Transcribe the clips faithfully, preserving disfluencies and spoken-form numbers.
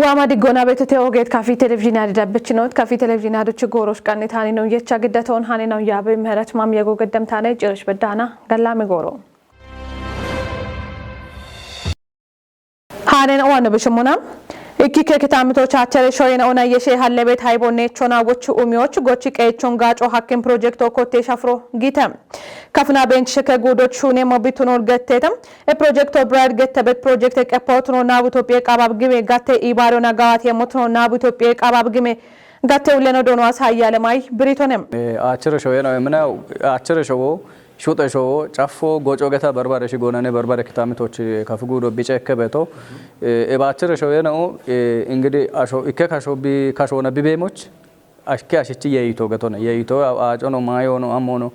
Waama diggoona beettete ogeet kafi televizhiinaa didabbichinot kafi televizhiinaa duchi goorosh qanne taani no yecha giddaton hane no yaabe meherat mam yego geddem taane ciirish beddaana gallaame gooro. Haanen owanno bishimuna. Ikkike kitaamitoch aachere shoyen ona yeshe hallebet haybonne chona wochu umiyoch gochi qeechon gaaco hakkin projekto kotte shafro gite. Kafna bench sheke guudoch shune mo bitunor gettete. E projekto brad gettebet projekte qeppotuno naabu Itophiye qaabab gime gatte ibaarona gaawat yemmotuno naabu Itophiye qaabab gime gatte ulleno doono as hayyale may biritonem. Aachere shoyen emina aachere showo shuxe showo caffo goco geta barbare shigonane barbare kitaamitoch kafi guudo bice ikke beeto. E baachere shoyenao ingidi asho ikke kasho bi kashona bibeemoch ashke ashichi yeeyito getone yeeyito aacono maayono ammono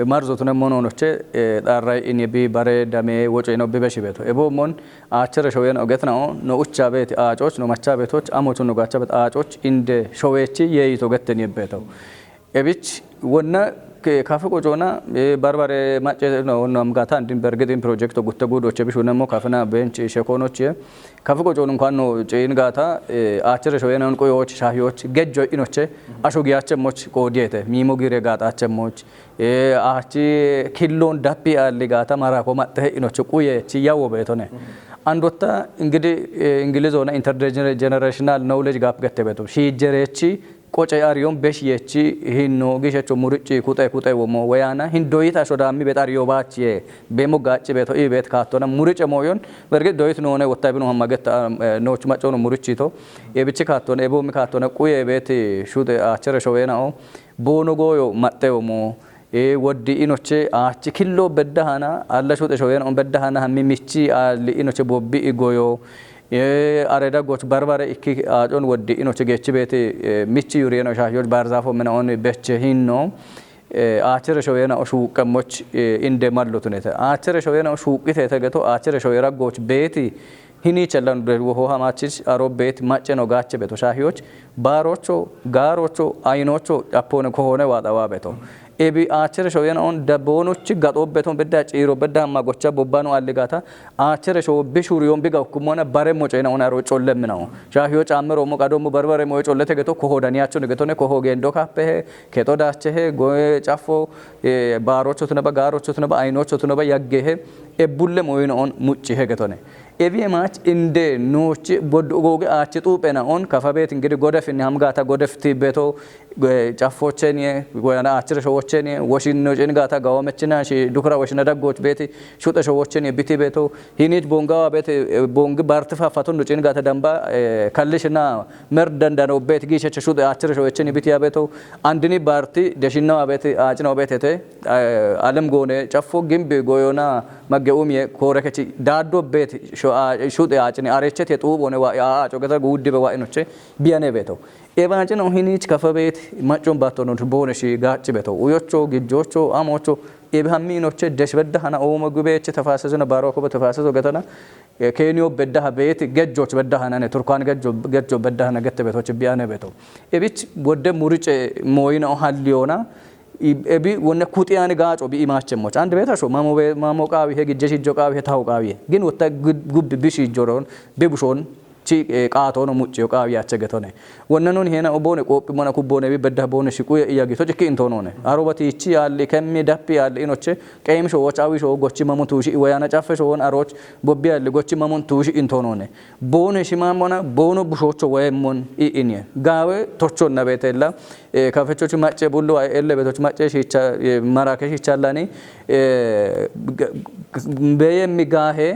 marzotune mononoche xarray ini bi bare dame woco ino bibe shibeto ebo mon aachere shoyenao getnao no ucha beeti aacoch no macha beetoch amochun no gacha bet aacoch inde showechi yeeyito getten yebbeto. Ebich wonna kafi qocona barbare macce no namgata andin bergidin projekto gutte gudoche bishunemo kafina bench shekonoche kafi qocon inkuan no ciin gaata aachere shoyenon quyoch shahyoch gejjo inoche asho giyache moch qoodiyete miimo gire gaatache moch achi killon dappi alli gaata marako maxxe inoche quyechi yawo beetone. Andotta ingidi ingilizona intergenerational knowledge gap gette beeto shiijerechi qoce ariyon besh yechi hinno gishecho murici kuxe kuxe womo weyana hindoyita shodaammi bexariyo baachiye bemo gaacci beeto i beet kaattona murice mooyon berge doyit noone wotta ibinu hamma getta nooch maccono murichito ebichi kaattona eboommi kaattona quye beeti shuxe aachere showenao boono gooyo maxxe womo woddi inoche aachi killo beddahana alla shuxe showenao beddahana hammi michi aalli inoche bobbi igoyo areda goch barbare ikki aacon woddi inoche gechi beeti michi yuriyeno shahyoch barzafo minaoni beche hinno aachere shoyena o shuuqqemmoch inde mallotunete aachere shoyena o shuuqqitete geto aachere shoyera goch beeti hini chellan woho hamachich aro beeti macce no gaache beto shahyoch baarocho gaarocho ayinocho cappone kohone waaxawa beto ebi aachere shoyena on dabboonochi gaxo beton bedda ciiro bedda hamma gocha bobbano alligata aachere showo bishuriyon biga ukkummona bare mocena on aro collemminao shahyo caamme roommo qadommo barbare moyo collete geto koho daniyachon getone koho gendo kappehe kexo dachehe goye caffo baarocho tunaba gaarocho tunaba ayinocho tunaba yaggehe ebbulle moyino on muccihe getone ebi emach inde noochi boddu googe aachi xuuphena on kafa beet ingidi godefinni hamgata godefti beto caffocheniye goyana aachire showocheniye woshinno cingata gawamechina shi dukura woshina daggoch beeti shuxe showocheniye biti beeto hinich bongawa beeti bongi bartifa fatunno cingata damba kallishina mer dandano beeti giishecha shuxe aachire showocheniye biti ya beeto andini barti deshinnawa beeti aacinawa beetete alem goone caffo gimbi goyona magge umiye koorekechi daaddo beeti shuxe aacine arechete xuuphone wa aaco geta guuddibe wa inoche biyane beeto Ebaacino hinich kafa beet maccon baattono boone shi gaacci beto uyocho gijjocho amocho ebi hammi inoche desh bedda hana oomo gubeeche tafaasezo na baaro kobo tafaasezo getana keeniyo bedda ha beet gejjoch bedda hana ne turkaan gejjo gejjo bedda hana gette betoch biyane beto ebich wodde murice mooyina o halliyona ebi wonne kuxiyani gaaco bi imaache moch ande betasho mamo be mamo qaawi he gijje shijjo qaawi he taho qaawi gin wotta gubbi bi shijjoron bi bushon chi qaatono mucciyo qaawi ache getone wonna non hena o boone qoophi mona ku boone bi bedda boone shiquye iya gito cikki intonone aroba tiichi yaalli kemmi dappi yaalli inoche qeemisho woch awisho gochi mamun tuushi iwayana caffesho won aroch bobbi yaalli gochi mamun tuushi intonone boone shimamona boono bushocho wayemmon i inye gaawe tochonna betella kafechochi macce bullu ay elle betoch macce shicha marake shichallani beyemmi gaahe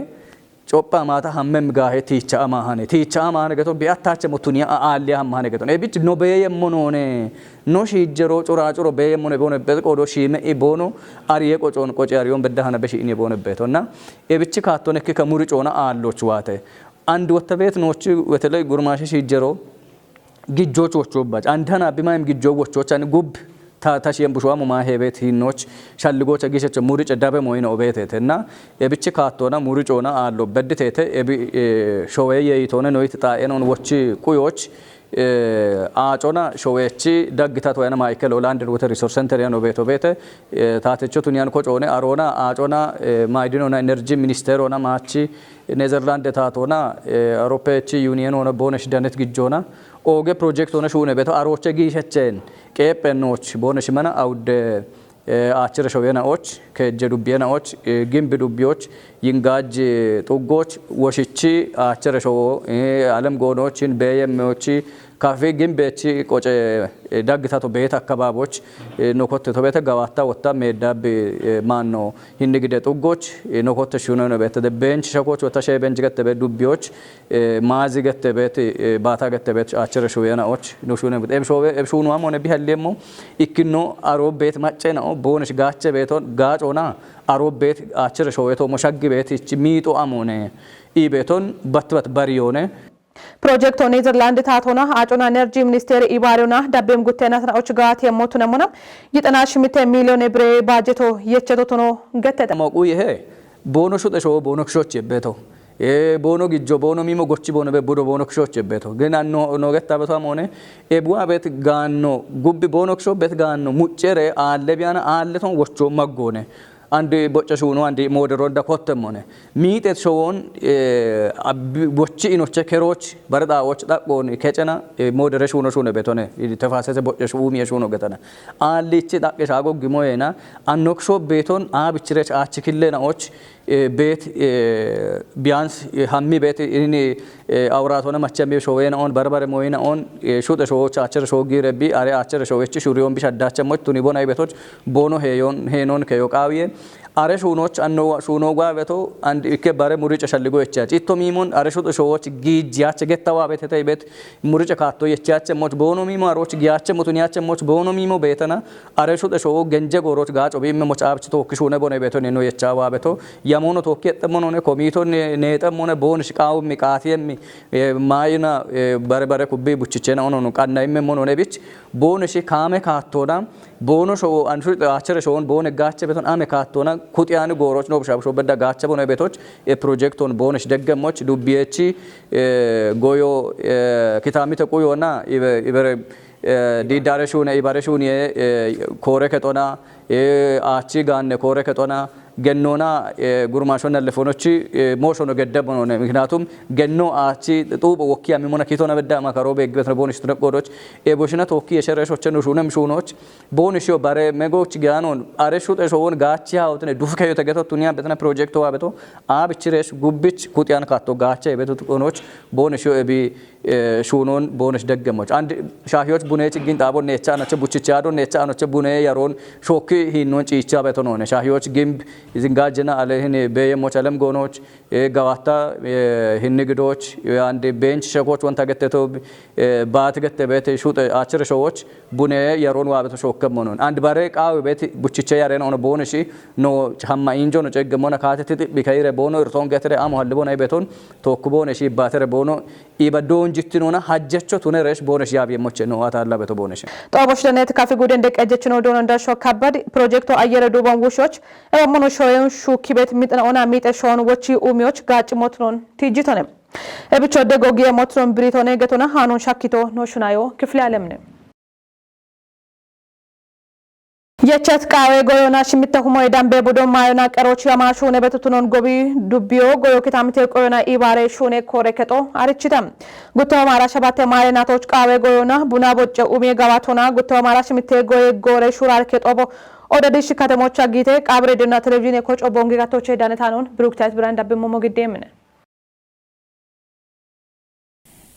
Copha maata hammem gaahe tiicha ama hane tiicha ama hane geto bi attache mo tunia a aalliya hamma hane geto ebich no beyemmo none no shiijjero cura curo beyemmo ne bone bet qodo shiime i bono ariye qocon qoci ariyon bedda hana beshi ini bone betonna ebichi kaattone kika muri coona aalloch waate and wotta bet noochi wetele gurmaashe shiijjero gijjooch wochoobbach andana bimayim gijjoo wochoochani gub ta tashiyen bushuwamo maa heebeet hiinnoch shalligoocha giishacha murice dabe moyine obeeteetenna ebichi kaattoona muricoona aallo bedditeete ebi showee yeeyitoone noyiti xaa'enoon wochi quyooch eh, aacona showeechi daggitato yana Michael Holland Water Resource Center yano beeto beete, eh, taatecho tuniyan kocoone aroona aacona, eh, maayidinona energy ministerona maachi Netherland taatona, eh, Europeechi Union ona Boonesh Danet gijjoona ooge project ona shuune beeto arooche giishecheen qeephenooch Boonesh mana awudde, eh, aachire showenaoch, keejje dubbiyenaoch, eh, gimbi dubbiyoch, yingaaj, eh, xuggoch, woshichi aachire showo, eh, alem goonoch, hin beeyemmeochi, kafi gimbeechi qoce, eh, daggitato beete akkabaaboch, eh, nokotte to beete gawaatta wotta meeddaabbi, eh, maanno hinni gide xuggoch, eh, nokotte shuunono beete de beenchi shakoch wotta shee beenchi gette be dubbiyoch, eh, maazi gette beeti, eh, baata gette beeti aachire shuuyanaoch, no shuune beete. Em shoowe, em shuunu amone bihalliemmo, ikkino aroo beet maccenao, Boonesh gaache beeton, gaacona, aroo beet aachire shooweto mo shaggi beeti chi miixo amone, i beeton bat bat bariyoone. Pirojekto Neezerlaandi taatona, aacona enerji ministeeri ibaariyona, dabbeem gutteenatna och gaati yemmo tunemona, yixana shimite miiliyoone bire baajeto yecheto tuno gettete. Moquyi he, boono shuxe shoo, boono kishoch yebbeeto. Eh, boono gijjo, boono miimo gochi boono be budo boono kishoch yebbeeto. Gena no, no getta beto amone, e buwa bet gaanno, gubbi boono kisho bet gaanno, muccere, aalle biyana, aalle ton wocho maggoone. Andi bocca shuuno, andi mooderonda kottemmone. Miixet showon, eh, abbi-, bochi inoche keroch, bare xaawoch xaqqoon kecena, eh, moodere shuuno shuune betone, i tefaasese bocca shuumi shuuno getana. Aallichi xaqqe shaago gimoyena, annok sho beeton, aabichirech aachi killenaoch, eh, beet, eh, biyans, eh, hammi beet, ini, eh, awuratona macha mi showena on, barbare moyena on, eh, shuxe showoch, aachere showo gire bi, are aachere showechi shuriyon bi shaddacha moch, tuni bona ibetoch, boono heyon, henon keyo qaawiye. Are shuunoch anno wa-, shuuno gwa beto, and ikke bare murica shalligo echach. Itto miimon, are shuxe showoch giijiyach getta wa betete ibet, murica kaatto yechach moch boono miimo aroch giyach motun yach moch boono miimo betana, are shuxe showo genje gooroch gaaco bimme moch abchi tookki shuune bone beto neno yecha wa beto, yamono tookki ette monone komito ne, neete mone boonish qaawmi qaatiyemmi, eh, maayina, eh, bare bare kubbi buchichena onono qanna imme monone bich, boonish kaame kaattona, boono showo, an shuxe aachere showon boone gaache beton ame kaattona, kutiyani gooroch no busha busho bedda gaache bone betoch, e project on boonish deggemoch, dubbiyechi, eh, goyo, eh, kitamite quyona, ibe-, ibere, eh, diidare shuune, ibare shuuniye, eh, koore kexona, eh, aachi gaanne koore kexona, gennona, eh, gurmashonna lefonochi, eh, mooshono gedde bonone. Mikinatum genno aachi xuubo wokki amimona kitona bedda makaro beegbetno boonish tune qodoch, e boshina tookki yeshere shocheno shuunem shuunoch, boonish yo bare megoch giyanon, are shuxe showon gaachi haawotene dufu keyo tegeto tuniya betena project wa beto, aabichiresh gubbich kutiyan kaatto gaache beto tuqonoch, boonish yo ebi, eh, shuunon boonish deggemoch. And shaahiyoch bune chiggin xaabo neecha anoche buchicha do neecha anoche bune yaron shookki hinnon ciicha beto none. Shaahiyoch gimb izingaajena ale hin beeyemoch alem goonoch, eh, gawatta, eh, hinni gidoch, eh, and bench shekoch wonta getteto, eh, baati gette beete shuxe aachere showoch bune yaron wa beto shookke monon. And bare qaawi beete buchicha yaren ono boonishi no hamma injo no cegge mona kaate tixibbi kayire boono irton getere amo halli bona ibeton tookku boonishi baatere boono iba doonjittinona hajjecho tuneresh boonish yaabi moche no ataalla beto boonish. Xoobosh danet kafi guden deqejechino doono dasho kabbad pirojekto ayyere duuban wushoch, ewa mono shoyen shukkibet mitna ona miite shon wochi umiyoch gaaci motnon tijjitone. Ebicho dego giye motnon biritone getona hanon shakkito no shunayo kifle alemne. Yechet qaawe goyona shimitte humoy dambe budo maayona qeroch yama shuune betutunon gobi dubbiyo goyo kitamite qoyona ibaare shuune koore kexo arichita. Gutto maara shabate maare natoch qaawe goyona buna bocce umie gawatona gutto maara shimitte goye goore shurar kexobo odadish katemocha giite qaabire dena televizhiine koco bongi gatoche danetanon Birukitayit Biraan dabbe momo giddemine.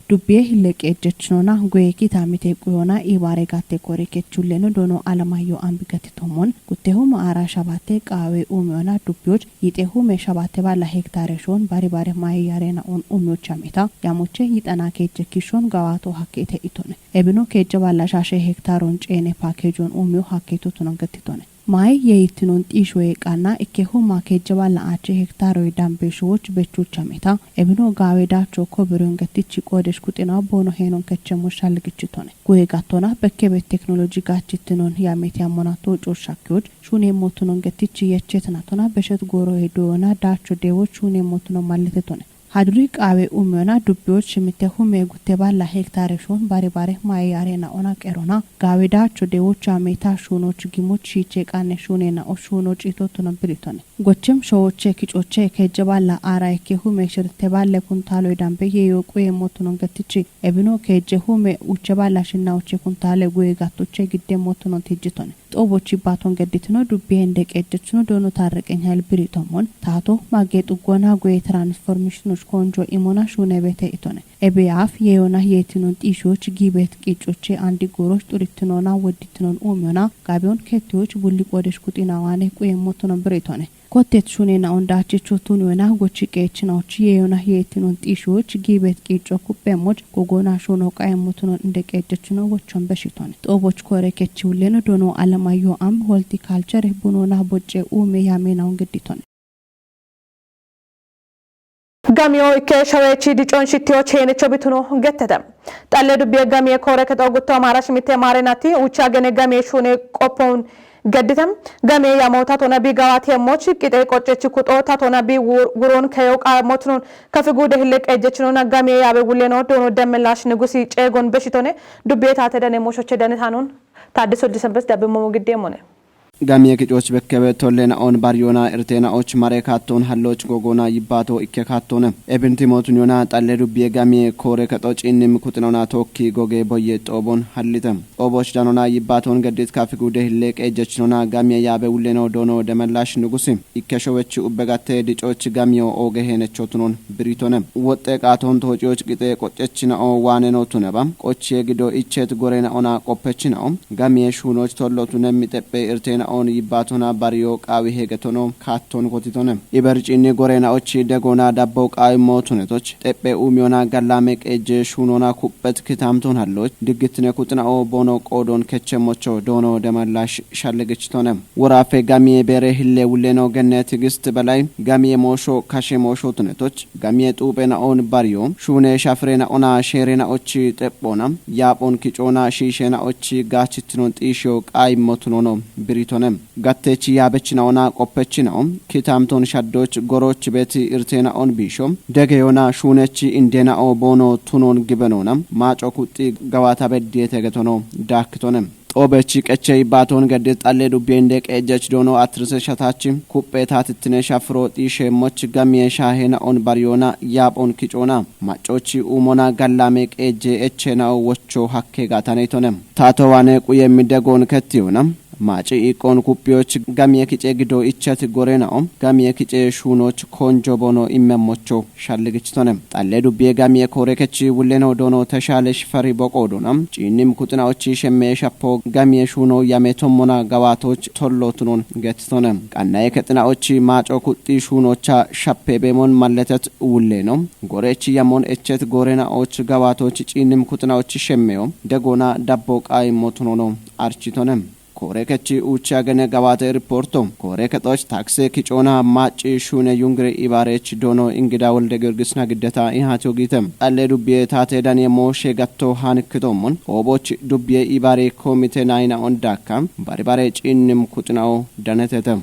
Dubbiye hilleqi ejjechinona guye kitamite quyona ibaare gatte kore kechulleno doono Alamayyo Ambi gatitoomon. Guttehu maara shabate qaawe umiona dubbiyoch yixehu me shabate balla hektare shon bari bare mayi yarena on umiyoch ameta. Yamoche yixana keeche kishon gawato hakke ite itone. Ebino keeche balla shashe hektaron ceene pakejon umiyo hakke tutunon gatitone. Mayi yeittinon xiishoye qanna ikkehu ma keejje balla aache hektaroye dambe showoch bechucha meta. Ebino gaawe daacho koberon gattichi qoodesh kuxina boono heenon kechemmo shalligichitone. Guye gattona bekkebe teknoloji gaachittinon yameti ammona tooco shakkiyoch shuunemmo tunon gattichi yechetinatona beshet gooroye doyona daacho deewoch shuunemmo tunon mallitetone. Haduri qaawe umiyona dubbiyoch mitte hume gutte balla hektaare shuun bari bare maye yaarena ona qerona gaawe daacho dewocha meta shuunoch gimoch shiiche qanne shuunena o shuuno ciitotuno biritone. Gochem showoche kicoche keje balla aara ikke hume shirte balle kuntaalo idambe yeyo quye motuno getichi. Ebino keje hume uche balla shinna uche kuntaale guye gattoche gidde motuno tijjitone. Xoobochi baaton gedditino dubbiye inde qeejjechino doono taarreqenya ilbiri tommon taato magge xuggona guye transformatiinoch konjo imona shuune beete itone. Ebe aaf yeeyona yeetinon xiishoch giibet qiicoche andi gooroch xuritinon wedditinon uumiyona gaabiyon kettiyoch bulli qoodesh kuxina waane quye motuno biritone. Kottet shuunena onda achicho tun yona gochi qeechinaoch yeeyona yeetinon xiishoch giibet qiico kupphemoch gogona shuuno qaye motunon inde qeejjechino wochon beshitone. Xooboch koore kechi wulleno doono Alamayo Amb Horticulture bunona bocce uume yaamenaon gedditone. Gamiyo ikke showechi dicon shittiyoch heenecho bituno gettete. Xalle dubbiye gamiye koore kexo gutto maara shimitte maare nati ucha gene gamiye shuune qoppon geddite. Gamiye yamo tatona bi gawati emmoch qixee qoccechi kuxo tatona bi wur-, wuron keyo qaamotunon kafi guude hille qeejjechinona gamiye yaabe wulleno doono Demmelash Nigusi ceegon beshitone. Dubbiye taate dane moshoche dane tanon Taaddiso Disembes dabbe momo gidde mone. Gamiye kicoch bekkebe tollena on baryona irtena och mare kaatton halloch gogona yibbato ikke kaattone. Ebinti mootun yona xalle dubbiye gamiye koore kexo ciinnim kuxinona tookki goge boye xoobon hallite. Xooboch danona yibbaton geddit kafi guude hille qeejjechinona gamiye yaabe wulleno doono Demmelash Nigusi. Ikke showechi ubbe gatte dicoch gamiyo ooge heenecho tunon biritone. Woxxe qaaton toociyoch qixee qoccechinao waaneno tuneba. Qochiye gido ichet gorena ona qoppechinao. Gamiye shuunoch tollo tunemmi xeppe irtena on yibbatona bariyo qaawi heegetono kaatton kotitone. Ibercinni gorena ochi degona dabbo qaawi mootunetoch. Xeppe uumiyona gallame qeejje shuunona kupphet kitamton halloch. Diggitine kuxinao boono qoodon kechemmocho doono Demmelash shalligichitone. Worafe gamiye beere hille wulleno genne Tigist Belay gamiye moosho kashe moosho tunetoch. Gamiye xuuphena on bariyo. Shuune shafirena ona sheerena ochi xephona. Yaaphon kicoona shiishena ochi gaachittinon xiishiyo qaay motunono biritone. Gattechi yaabechina ona qoppechina on. Kitamton shaddoch goroch beti irtena on biisho. Degeyona shuunechi indena o boono tunon gibenona. Maaco kuxxi gawata beddiyete getono daakkitone. Xoobechi qeche ibbaaton geddit xalle dubbiye inde qeejjech doono attirise shatachi kupphe taatittine shafiro xiishe moch gamiye shaahena on baryoona yaaphon kicoona. Macochi uumona gallame qeejje echena o wocho hakke gaataneytone. Taato waane quye midegon kettiyona. Maaci iqqon kupphiyoch gamiye kice gido ichati gorenao. Gamiye kice shuunoch konjo boono immemmocho shalligichitone. Xalle dubbiye gamiye koore kechi wulleno doono Teshaale Shifari boqoodona. Ciinnim kuxinaochi shemme shappo gamiye shuuno yame tommona gawaatoch tollo tunon gettitone. Qannaye kexinaochi maaco kuxxi shuunocha shappe beemon malletet wulleno. Gorechi yamon echet goorenaoch gawaatoch ciinnim kuxinaochi shemmeyo. Degona dabbo qaayimmo tunono architone. Koore kechi uuchi agene gawaate riporto. Koore kexoch takse kicoona maaci shuune yungire ibaarech doono Ingida Wolde Giyorgis na giddeta ihaatiyo giite. Xalle dubbiye taate daniye mooshe gatto haanikkitomon. Xooboch dubbiye ibaare koomite nayina on daakka. Bari bare ciinnim kuxinao danetete.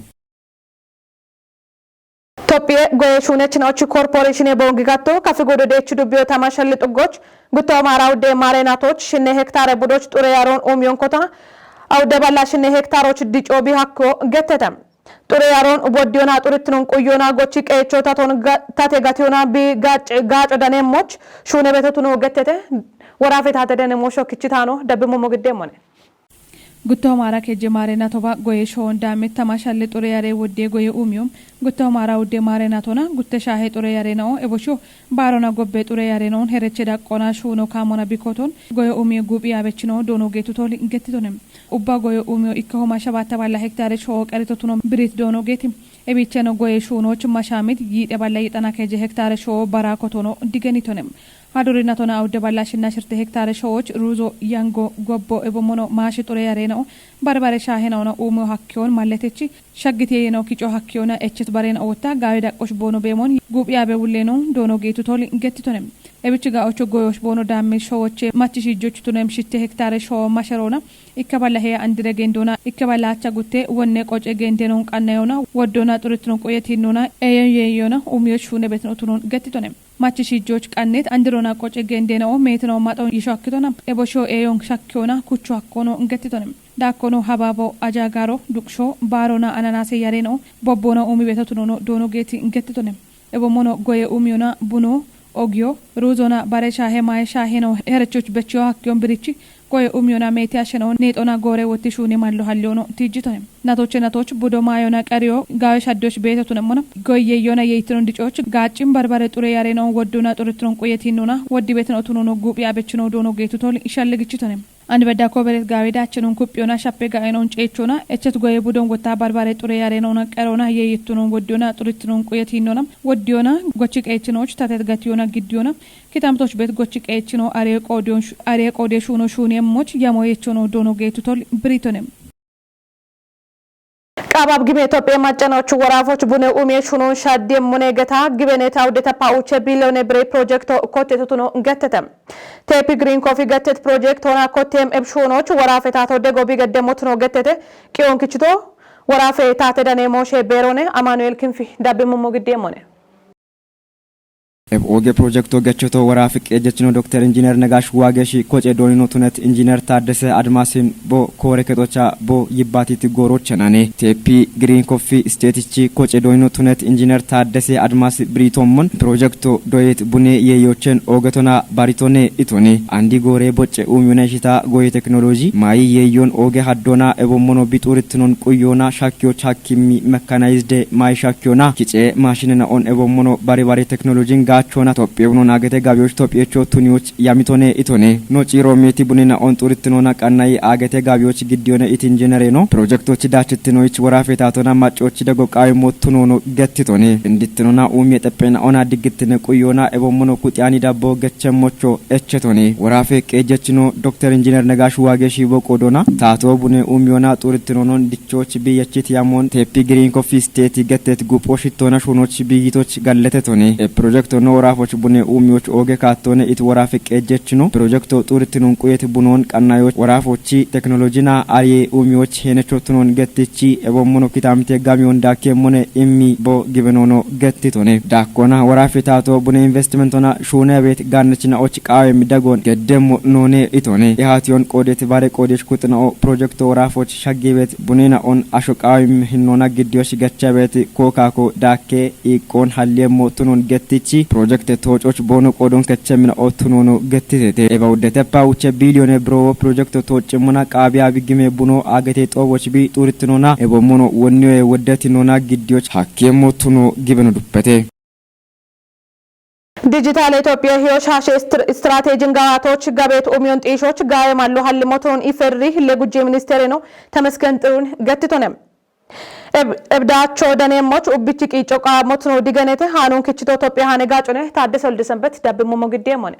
Tophiye goye shuunechinoch korporeshine boongi gatto kafi guudu deechu dubbiyo tama shalli xuggoch gutto maara wudde maare naatoch shinne hektaare budoch xure yaron umiyon kotona awudde balla shinne hektaaroch dicoo bi hakko gettete. Xure yaron woddiyona xurittinon quyona gochi qeecho taton ga-, tate gatiyona bi gaac-, gaaco daneemmoch shuune betotuno gettete. Worafe taate daneemmo shokkichitaano dabbe momo giddeemmone. Gutto maara keje maare natoba goye shoon daamittama shalle xure yare wodde goye umiyo. Gutto maara wudde maare natona gutte shaahe xure yare nao ebosho baarona gobbe xure yare noon hereche daqqona shuuno kaamona bikoton goye umiyo guphi yaabechino doono geetu toli gettitone. Ubba goye umiyo ikka homa shabatta balla hektaare shoo qerito tuno birit doono geeti. Ebicheno goye shuunoch mashamit yiixe balla yixana keje hektaare shoo bara kotono digenitone. Haduri natona awudde balla shinna shirte hektaare shooch ruuzo yango gobbo ebo mono maashi xure yareno barbare shaahenona uumo hakkiyon malletechi shaggiteyeno kico hakkiyona echet barena otta gaawe daqqosh boono beemon guphi yaabe wulleno doono geetu toli gettitone. Ebichi ga ocho goyosh bono dammi showoche machi shijjoch tunem shitte hektare showo masherona. Ikkabala heya andire gendona ikkabala acha gutte wonne qoce gendeno qannayona woddona xuritno qoyetinona eyen yeyona umiyoch shune betno tunon gettitone. Machi shijjoch qannet andirona qoce gendeno metno maton yisho akkitona. Ebosho eyon shakkiyona kuchu akkono gettitone. Dakkono hababo ajagaro duksho barona ananase yareno bobbona umi beto tunono dono geti gettitone. Ebo mono goye umiyona buno ogyo ruzona bare shahe maye shaheno herechuch bechiyo hakkiyon birichi goye umiyona meti asheno nexona gore wotti shuni mallo halliyono tijjitone. Natoche natoch budo mayona qariyo gawe shaddoch beto tunemona goye yona yeytinon dicoch gaccin barbare xure yareno woddona xuritinon quyetinona woddi betin otunono guphi abechino dono getu tol ishalle gichitone. Andi bedda koberet gawe dachenun kuphiyona shappe gaenon cechona echet goye budon wotta barbare xure yarenona qerona yeyittunon woddiyona xuritinon quyetinona woddiyona gochi qechinoch tatet gatiyona giddiyona kitamtoch bet gochi qechino are qodiyon are qode shuno shuni emmoch yamo yechono dono getu tol britone. Qabab gime Itophiya maccanoch worafoch bune umie shunon shaddi emmune geta gibene tawdeta pauche billione bire projekto kotte tutuno gettete. Tepi Green Coffee gettet project hona kottem ebshunoch worafe tato dego bigedde motuno gettete qiyon kichito worafe tate dane moshe berone Amanuel Kinfi dabbe momo gidde mone. Eb oge projekto gechoto worafe qejechino Dokter Injiner Negash Wageshi koce donino tunet Injiner Taddese Admasin bo kore ketocha bo yibbatit gorocha nane. Tepi Green Coffee State chi koce donino tunet Injiner Taddese Admas Britomon projekto doyet bune yeyochen ogetona baritone itone. Andi gore bocce umyuna shita goye teknoloji mayi yeyon oge haddona ebo mono bituritnon quyona shakyo chakimi mechanized mayi shakyona kice mashinena on ebo mono bari bari teknolojin gachona Topiyuno nagete gabiyoch Topiyecho tuniyoch yamitone itone. No ciro meti bunena on turitnona qannayi agete gabiyoch giddiyone itin jenereno. Projektoch dachitinoyich worafe tatona maccoch dego qawi mottunono gettitone. Indittinona umye xeppena ona diggittine quyona ebo mono kuxiyani dabbo gechemmocho echetone. Worafe qejechino Dokter Injiner Negash Wage Shibo qodona. Tato bune umyona xurittinonon dichoch biyechit yamon Tepi Green Coffee State gettet gupho shittona shunoch biyitoch galletetone. E projekto no worafoch bune umyoch oge kattone it worafe qejechino. Projekto xurittinon quyet bunon qannayoch worafochi teknolojina ariye umyoch henechotunon gettichi ebo mono kitamite gamiyon dakke mone immi bo gibenono gettitone. Dakkona worafe tato bune investmentona shune bet gannechina och qawe midagon geddemo none itone. Ihatiyon qodet bare qodesh kutnao projekto worafoch shaggibet bunena on asho qawe hinnona giddiyosh gachabet kokako dakke iqqon halliyemmo tunon gettichi projekte tococh bono qodon kechemina o tunono gettitete. Eba wuddete pauche biliyone bro projekto tocimuna qabiya bigime buno agete xoboch bi xurittinona ebo mono wonniyoye woddetinona giddiyoch hakkiyemmo tuno gibeno duppete. Dijitaale Itophiya hiyo shaashe str- istirateejin gawaatoch gabeet umiyon xiishoch gaaye mallo hallimoton iferri le gujje ministeereno Temesgen Xirun gettitone. Eb- ebdaacho daneemmoch ubbichi qiico qaammotuno digenete haanun kichito Itophiya haane gaacone Taaddese Olde Senbet dabbi momo giddeemone.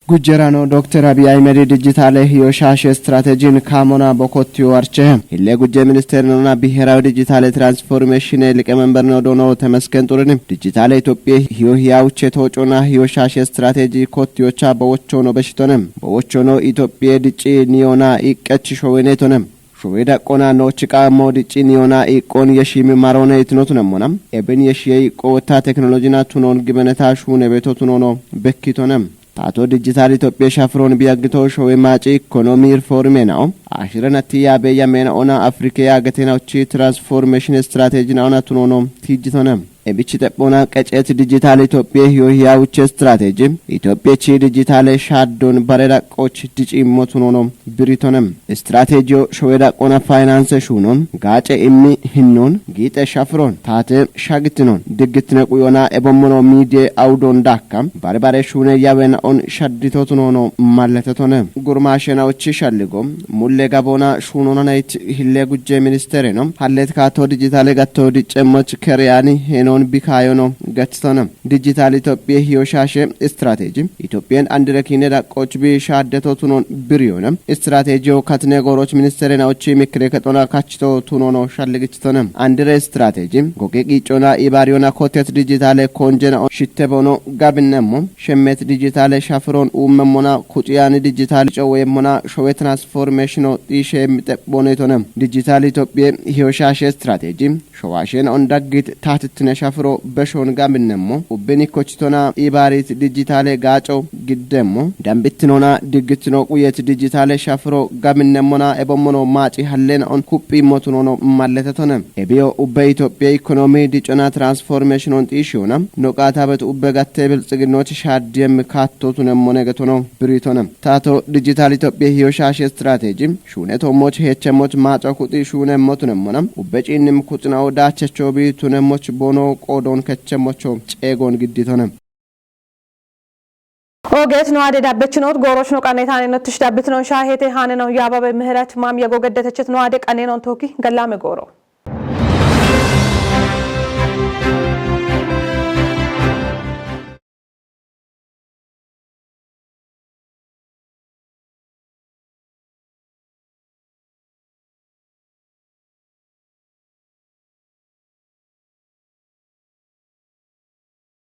Gujjerano Dokter Abiy Ahmed dijitaale hiyo shaashe istirateejin kaamona bokottiyo archehe. Hille gujje ministeerinona biheraawi dijitaale transformeeshine liqememberino doono Temesgen Xuruni dijitaale Itophiya hiyo hiyawuche toocona hiyo shaashe istirateeji kottiyocha bowochono beshitone. Bowochono Itophiya dicci niyona iqqechi showinetone. Shuwi daqqona noochi qaammo dicci niyona iqqon yeshimi marone itinotunemmona. Ebin yeshiye iqqo wotta teknolojina tunon gibeneta shuune beto tunono bekkitone. Tato dijitaal Itophiya shafiron biyaggito showe maaci ikonomi riforme nao. Ashiren atti yaabe yamena ona Afrike yaagetena uchi transformation strategy na ona tunono tijjitone. Ebichi xephona qecet dijitaal Itophiya hiyo hiya uche strategy. Itophiya chi dijitaale shaaddon bare daqqoch dicimmo tunono biritone. Strategiyo showe daqqona finance shuunon, gaace immi hinnon, giixe shafiron, taate shagitinon, diggitine quyona ebommono miidiye awudon dakka, bare bare shuune yawena on shaddito tunono malletetone. Gurmaashena uchi shalligo, mulle gaboona shuunonanayt hille gujje ministereno, hallet kaato dijitaale gatto diccemmoch kereyani heno on bikaayono gattitona. Digital Itophiya hiyo shaashe strateji Itophiyan andire kiine daqqooch bi shaaddeto tunon biriyona. Stratejiyo katine gooroch ministere na ochi mikre kexona kachito tunono shalligichitona. Andire strateji goge qiicona ibariyona kotet digitale konjena shitte bono gabinnemmo shemmet digitale shafiron uummemmona kuxiyani digitale coweemmona showe transformationo xiishe mixebbonetona. Digital Itophiya hiyo shaashe strateji showaashen on daggit taatittine shafiro beshon gabinnemmo ubbin ikkochitona ibarit dijitaale gaaco giddemmo dambittinona diggitino quyet dijitaale shafiro gabinnemmona ebommono maaci hallena on kuphi immotunono malletetone. Ebiyo ubbe Itophiya ikonomi dicona transformationon xiishiyona noqaatabet ubbe gatte bilxiginnoch shaaddiyem kaattotunemmone getono biritone. Taato digital Itophiya hiyo shaashe strateji shuune toommoch heechchemmoch maaco kuxi shuunemmotunemmona ubbe ciinnim kuxinawo daachecho biitunemmoch boono qoodon kechchemmocho ceegon gidditone. Ogeet no ade dabbechinoot gooroch no qanetaanenottish dabbitnon shaahete haanenau yaababe ምህረት ማም የጎገደተችት no ade qanenon tooki gallame gooro.